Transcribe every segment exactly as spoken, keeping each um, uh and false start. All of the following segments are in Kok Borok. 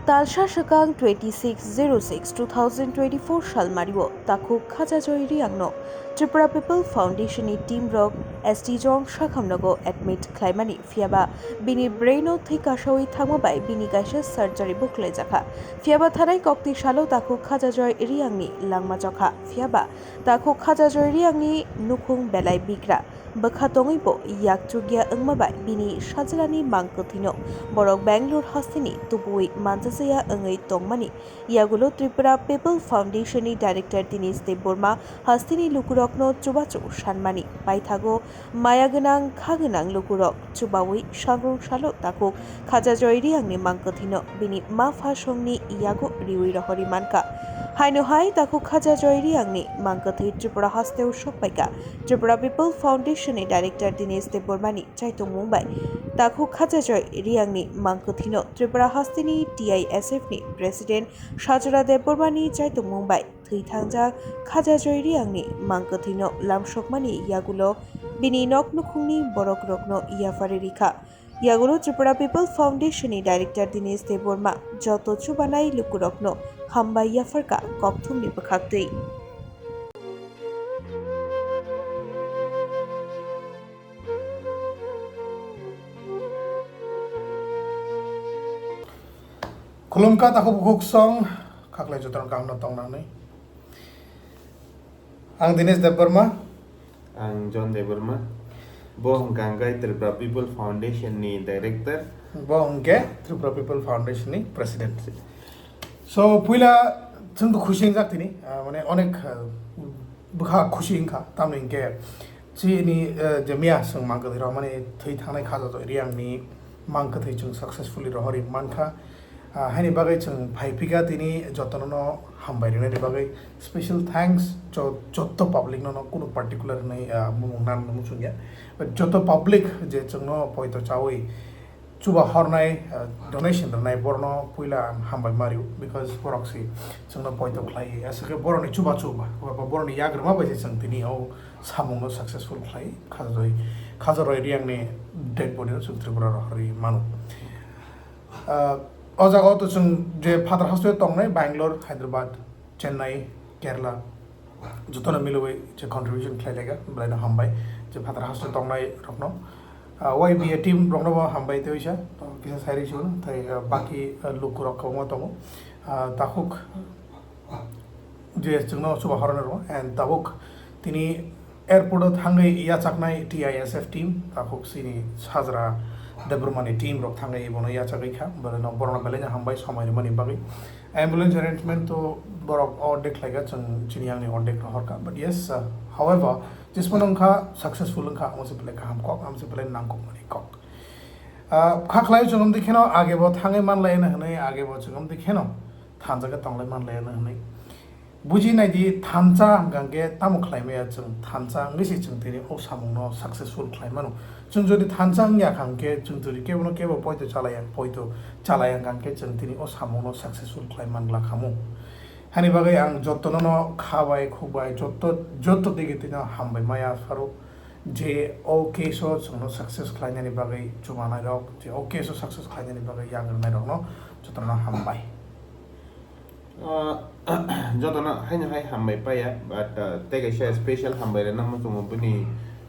Talsa swkang twenty six zero six two thousand twenty four salmario takhuk Khajajoy Riangno Tripura People Foundation ni team rok S T Zone sakhamnogo admit khlaimani, phiyaba bini brain o thwi kasawi thangma bai bini kaisa surgery bo khlaijakha. Phiyaba thanai kokti salo takhuk Khajajoy Riangni langma chokha, phiyaba takhuk Khajajoy Riangni nukhung belai bigra. Bwkha tongwi bo yak chukya wngma bai bini sajlani mang kwthwino borok Bangalore hasteni tubuwi manjajaya wngwi tongmani yagulo Tripura People Foundation ni Director Dinesh Debbarma hasteni lukurokno chubachu sanmani paithago maya gwnang kha gwnang lukurok chubawi sangrung salo takhuk Khajajoy Riangni mang kwthwino bini ma pha songni yago riwi rohorwi mankha. Haino hai takhuk Khajajoy Riangni mang kwthwi Tripura hasteo sokpaikha. Tripura People Foundation ni Director Dinesh Debbarma ni chaitongmung bai takhuk Khajajoy Riangni mang kwthwino Tripura hasteni T I S F ni President Sajora Debbarma ni chaitongmung bai thwi thangjak Khajajoy Riangni mang kwthwino lamsokmani yagulo bini nok nukhungni borokrokno yaphari rikha. Yagulo Tripura People Foundation ni Director Dinesh Debbarma joto chubanai lukurokno hambai yapharkha kokthumni bwkhaktwi. Khulumkha takhuk bukhuk song, khaklai jotono kaham no tong nang nai. Ang Dinesh Debbarma. Ang John Debbarma. Bo hwnkha hwnkhe Tripura People Foundation ni director. Bo hwnkhe Tripura People Foundation ni president. So, puila chwng to khusi wngjak tini, ah, mane onek, ah, bwkha khusi wngkha, tamni hwnkhe chini, ah, je miya chwng mang kwthwi rok mani thwi thangnai Khajajoy Riangni mang kwthwi chwng successfully rohorwi mankha. Ah, haini bagwi chwng phai phika tini jotono no hambai rwnani bagwi special thanks jo-, jotto public no, no kunu particular hinwi, ah, mung nan muchungya. But jotto public je chwngno poito chawi chuba hornai, ah, donation rwnai borno puila ang hambai mario, because borok si chwngno poito khlai aswkhe boroni chuba chuba, boroni yagrwma bai se chwng tini o samungno successful khlai Khajajoy, Khajajoy Riangni dead body no chwng Tripura rohorwi mano. Ah, o jaga o to chwng je phatar hasteo tongnai Bangalore, Hyderabad, Chennai, Kerala, jotono milwi je contribution khlai laika, belai no hambai, je phatar hasteo tongnai rokno. Ah, Y B A team rokno bo hambai tei oisa, to kisa sai rwi sio, tei, ah, baki, ah, lukurok kwbangma tongo. Ah, takhuk je chwngno chuba horna rwo, and tabuk tini airport o thangwi yachaknai T I S F team, takhuk chini Sajra Debbarmani team rok thangwi bono yachagwi kha, borokno, borokno belai no hambai somai rwmani bagwi. Ambulance arrangement to borok ordek khlaika, chwng chini yangni ordek no horka, but yes, uh, however, jesmano wngkha successful wngkha, amo se belai kaham kok, amo se belai nangkukmani kok. Ah, kha khlai chwng wngdi kheno, age bo thangwi manlai hwnwi, age bo chwng wngdi kheno thansa khe tonglai manlai hwnwi. Buji nai di, thansa hwnkha khe tamo khlai maya chwng, thansa wngwi se chwng tini o samungno successful khlai mano. Chwng jodi thansa wngya kha hwnkhe chwng jodi kebono kebo poito chalaiya, poito chalaiya hwnkha khe chwng tini o samungno successful khlai man glak hamu. Hani bagwi ang jotono no kha bai khuk bai jotto, jotto digi tino hambai maya pharo. Je o case o chwngno success khlainani bagwi chubanai rok, je o case o success khlainani bagwi yagrwnai rokno jotono hambai. Ah, jotono haino hai hambai paya, but, ah, tei kaisa special hambai rwna muchungo bini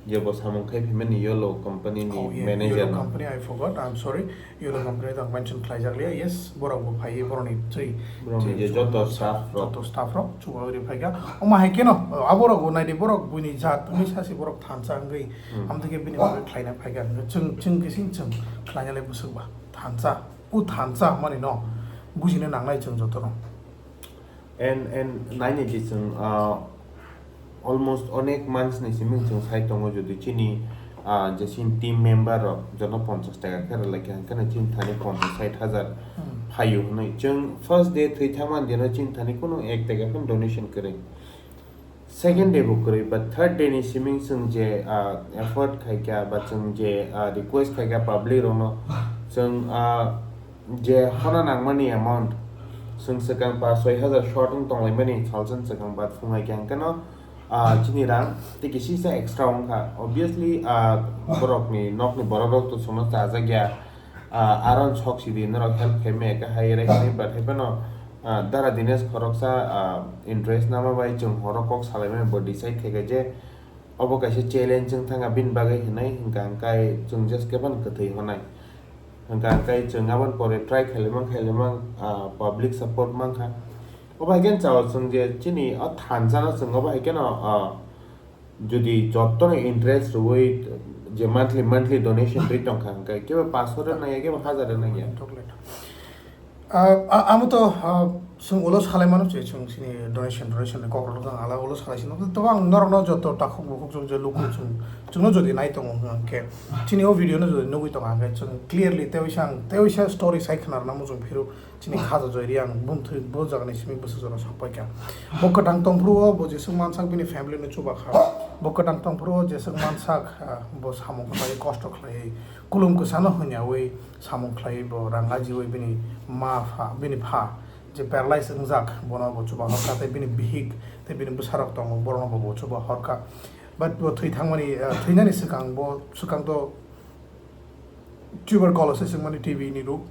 je bo samung khai phimani Yolo company ni Oh, yeah, manager Yolo no. Company, I forgot, I'm sorry. Yolo company tong mention khlaijak liya, yes, borok bo phaiwi borokni twi, Borokni twi je chubago joto sa-, staff rok. Joto staff rok chubawi rwi phaikha. Omo hai kheno, abo rok bo naidi borok buini jat wngwi sasi borok thansa wngwi, Hmm. amtwikhe bini bagwi khlaina phaikha. Chwng, chwng kising chwng khlainalai bwswk ba thansa, o thansa hwnmani no bujina nangnai chwng jotono. And, and naini di chwng, ah, almost onek months ni simi chwng sai tongo, jodi chini, ah, je chini team member rok jono ponchash taka khe rwlai kha, hwnkhe no chini thani ponchash sait hajar Hmm. phaio hwnwi. Chwng first day thwi thangmani dino chini thani kunu ek taka phano donation kwrwi. Second day bo kwrwi, but third day ni simi chwng je, ah, effort khai kha, ba chwng je, ah, request khai kha public rokno, chwng, ah, je hona nangmani amount, chwng swkang pa soi hajar short wng tonglaimani salsa swkang, but phungai khe hwnkhe no, ah, chini rang tei kisisa extra wngkha. Obviously, ah, borokni nokni borok rok to chwngno chajakya, Ah, aron sok sidi norok help khaimaya khe hai rai khe but hai phano, ah, Dara Dinesh khoroksa, ah, interest nama bai chwng horo kok salaimani bo decide khaikha je obo kaisa challenge wng thangkha bini bagwi hinwi, hwnkha hwnkhe chwng just khe phano kwthwi honai. Hwnkha hwnkhe chwng aboni pore try khailaimang khailaimang, ah, public support mankha. Obo hai khe chao chwng je chini o thansa no chwng obo hai kheno, ah, jodi jotono interest rwui je monthly, monthly donation rwi tongkha hwnkhe kebo paso rw nangya, kebo hazar rw nangya. Ah, ah, amo to, ah, chwng ulo salai mano, je chwng chini donation, donation ni kokrok no ala ulo salai sino. To ang norok no joto takhuk bukhuk chwng je luku chwng, chwng no jodi nai tongo hwnkhe, chini o video no jodi nugui tongo hwnkhe, chwng clearly tewi sang, tewi sa story sai khna rwna muchung phiru, chini khaja joi ri ang bumthwi bo jaga ni simi bwswk jora sok pai kha. Bo kwtang tong phuru o bo jeswk mansak bini family no chuba kha. Bo kwtang tong phuru o jeswk mansak, ah, bo samung khlai kosto khlai kulum kwsa no hwnya wi samung khlai bo rang ajiwi bini ma pha, bini pha je paralyze wngjak, bono bo chuba horkha, tei bini bihik, tei bini bwsarok tongo, borokno bo chuba horkha. But bo thwi thangmani, ah, thwinani swkang, bo swkang to tuberculosis wngmani T B ni ruk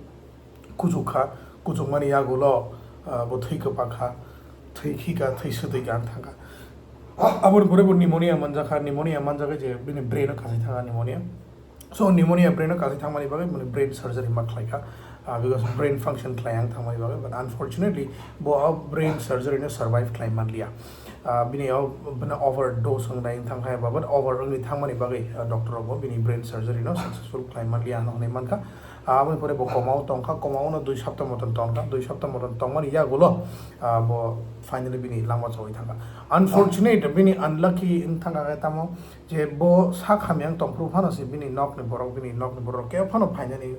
kuchuk kha, kuchukmani yagulo, ah, bo thwi kwpak kha, thwi khika, thwi swtwi ka thangkha. Aboni pore bo pneumonia manjakha, pneumonia manjagwi je bini brain o kasai thangkha pneumonia. So pneumonia brain o kasai thangmani bagwi bini brain surgery ma khlaikha, ah, because brain function khlai ang thangmani bagwi, but unfortunately bo o brain surgery no survive khlai manliya. Ah, bini o, bini overdose wng nai wng thangkha, but over wngwi thangmani bagwi, ah, doctor rok bo bini brain surgery no successful khlai manliya hwnwi mankha. Ah, aboni pore bo coma o tongkha, coma o no dui sapta moton tongkha, dui sapta moton tongmani yagulo, ah, bo finally bini lama chawi thangkha. Unfortunate, bini unlucky wng thangkha khe tamo, je bo sak hamya wng tongphuru phano se bini nokni borok, bini nokni borok kebo phano phainani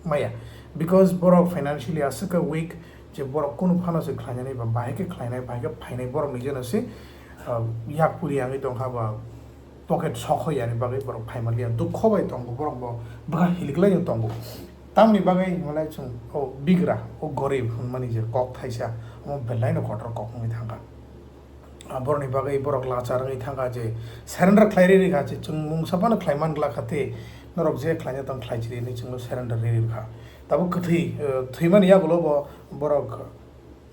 maya, because borok financially aswk khe weak, je borok kunu phano se khlainani ba bahai khe khlainai, bahai khe phainai, borok ni jeno se, ah, yak puri yangwi tongkha ba pocket sok hoi yani bagwi borok phaimanliya, dukho bai tongo borok, bo bwkha hiliklai tongo. Tamni bagwi hwnmalai chwng o bigra, o gorib hwnmani je kok thaisa, omo belai no kotor kok wngwi thangkha. Ah, borokni bagwi borok lachar wngwi thangkha je surrender khlai rwi rwkha, je chwng mungsa phano khlai man glak kha, tei norok je khlaina tong khlai chiri hinwi chwngno surrender rwi rwkha. Tabuk kwthwi, eh, thwimani yagulo bo borok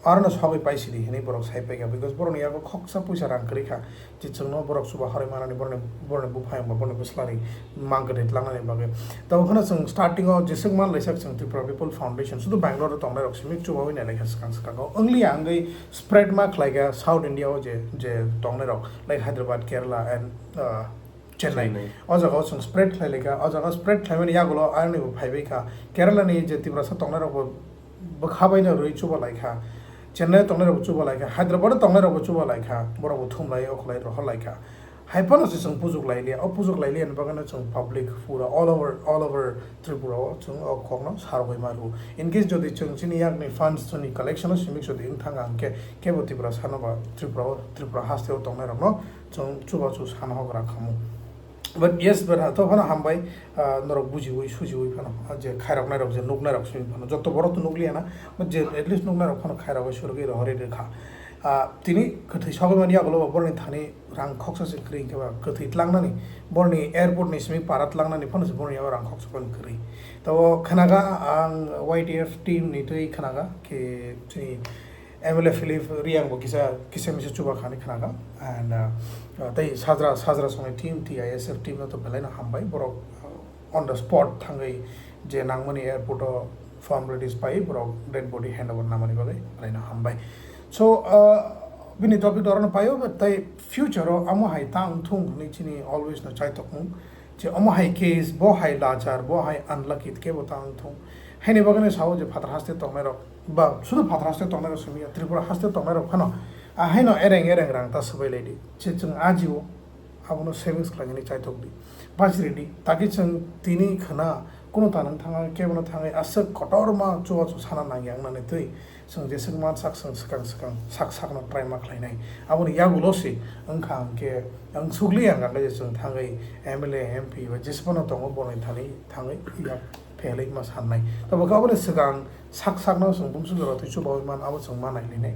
arono sogwi pai sidi hinwi borok sai paikha, because borokni yago khoksa puisa rang kwrwi kha, je chwngno borok chuba harwi manani, borokni, borokni buphang ba borokni bwsla rwi mang kwthwi tlangnani bagwi. Tabuk phano chwng starting o jeswk man laijak chwng Tripura People Foundation, sudu Bangalore o tongnai rok simi chubawi nai laikha swkang swkang o. Wngliya wngwi spread ma khlaikha South India o je, je tongnai rok, like Hyderabad, Kerala and, uh, Chennai. Chennai. O jaga o chwng spread khlai laikha, o jaga spread khlaimani yagulo ayoni bo phaibai kha. Kerala ni je Tiprasa tongnai rok bo bwkha bai no rwi chuba laikha. Chennai tongnai rok bo chuba laikha, Hyderabad tongnai rok bo chuba laikha, borok bo thum lai o khlai rohor laikha. Hai phano se chwng pujuk lailiya, o pujuk lailiya ni bagwi no chwng public pura all over, all over Tripura o chwng o kokno sarogwi ma rwo. In case jodi chwng chini yakni funds chwngni collection o simi jodi wng thang ang khe, kebo Tripura sano ba Tripura o, Tripura haste o tongnai rokno chwng chubachu sana hogra khamu. But yes, but to phano hambai, ah, norok bujiwi sujiwi phano, ah, je khairoknai rok, je nuknai rok simi phano, joto borok to nukliya na, but je at least nuknai rok phano khairogwi surugwi rohorwi rwkha. Ah, tini kwthwi sogwi mani yagulo bo borokni thani rang khoksa se kwrwi hwnkhe ba kwthwi tlangnani, borokni airport ni simi para tlangnani phano se borokni yago rang khoksa phano kwrwi. Tabo khnaga ang Y T F team ni twi khnaga khe chini M L A Philip Riang bo kisa, kisa misa chuba khani khnaga. And, uh, uh, tei sajra, sajra songni team, T I S F team no to belai no hambai. Borok, uh, on the spot thangwi je nangmani airport o formalities pai borok dead body handover namani bagwi belai no hambai. So, uh, bini topic oro no paio, but tei future o amo hai ta wng thung hwnwi chini always no chai tongmung. Je omo hai case, bo hai lachar, bo hai unlucky, kebo ta wng thung. Haini bagwi no sao je phatar haste tongnai rok, ba sudu phatar haste tongnai rok simi ya, Tripura haste tongnai rok phano, a haino ereng ereng rang ta swbai lai di. Je chwng ajio, abono savings khlainani chaitok di. Bachiri di, taki chwng tini khna, kuno ta nang thangwi, kebo no thangwi, aswk kotorma chubachu sana nangya wngnani twi. Chwng jeswk mansak chwng swkang swkang sak sakno try ma khlainai. Aboni yagulo se wngkha hwnkhe, ang sugli ang kha je chwng thangwi M L A, M P ba jesphano tongo boni thani thangwi yak phelwi ma sannai. Tabuk aboni swkang sak sakno chwng bumswk jora twi chubawi man abo chwng ma nailinai.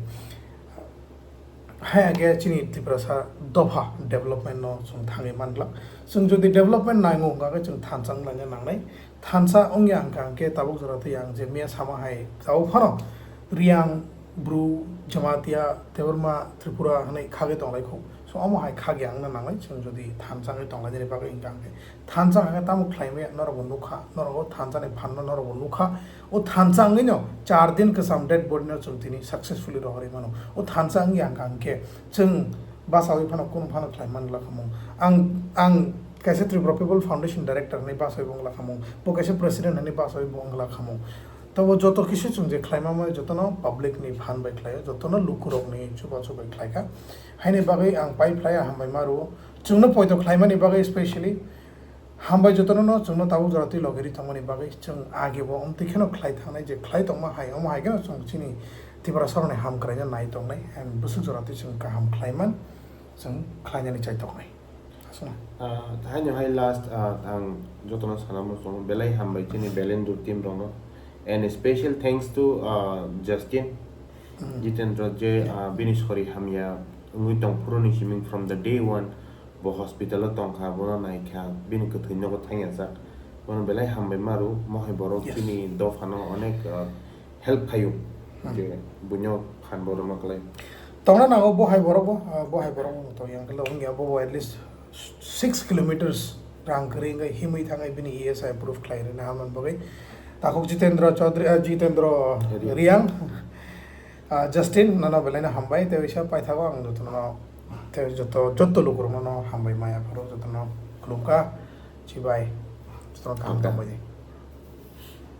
Hai khe chini Tiprasa dopha development no chwng thangwi manglak. Chwng jodi development naingo hwnkha khe chwng thansa wnglaina nangnai. Thansa wngya hwnkha hwnkhe tabuk jora twi ang je miya sama hai tabuk phano Riyang, Bru, Jamatia, Debbarma, Tripura hwnwi khagwi tonglai kho. So omo hai khagwi wngna nangnai chwng jodi thansa wngwi tonglainani bagwi hwnkha hwnkhe. Thansa hwnkhe tamo khlaimaya norokbo nukha, norok o thansani phanno norokbo nukha. O thansa wngwino char din kwcham dead body no chwng tini successfully rohorwi mano. O thansa wngya hwnkha hwnkhe chwng basawi phano kunu phano khlai man glak hamung. Ang, ang kaisa Tripura People Foundation Director hwnwi basawi bo wng glak hamung. Bo kaisa President hwnwi basawi bo wng glak hamung. Tabo joto kisa chwng je khlaima mani jotono public ni phan bai khlaio, jotono lukurokni chubachu bai khlaikha. Haini bagwi ang pai phlaiya hambai ma rwo. Chwngno poito khlaimani bagwi specially hambai jotono no chwngno tabuk jora twi logi ri tongmani bagwi chwng age bo omtwi kheno khlai thangnai je khlai tongma hai omo hai kheno chwng chini Tiprasa rokni ham kwraino nai tongnai and bwswk jora twi chwng kaham khlaiman chwng khlainani chai tongnai. Aswkno. Ah, haino hai last, ah, ang jotono sana muchungo belai hambai chini Belendur team rokno and special thanks to, ah, Justin. Mm. Jitendra je, ah, bini sori hamya wngwi tong phuru ni siming from the day one bo hospital o tongkha, bono naikha, bini kwthwi nogo thangya jak. Bono belai hambai maru, mohai borok Yes. chini dophano onek, ah, help khaio. Hmm. Je buino phan bo rwma klai. Tongna nango bo hai borok bo, ah, bo hai borok bo to yang kelo wngya bo, bo at least six kilometers rang kwrwi wngwi himwi thangai bini E S I approve khlai rwna hamna bagwi. Takhuk Jitendra Chaudhary, ah, Jitendra Riyang. Riyang. Ah, Justin, nono belai no hambai, tei waisa paithago ang jotono, tei joto, joto lukurokno no hambai maya phuru, jotono khulumkha, chibai, jotono kaham Hamkha. tongbai di.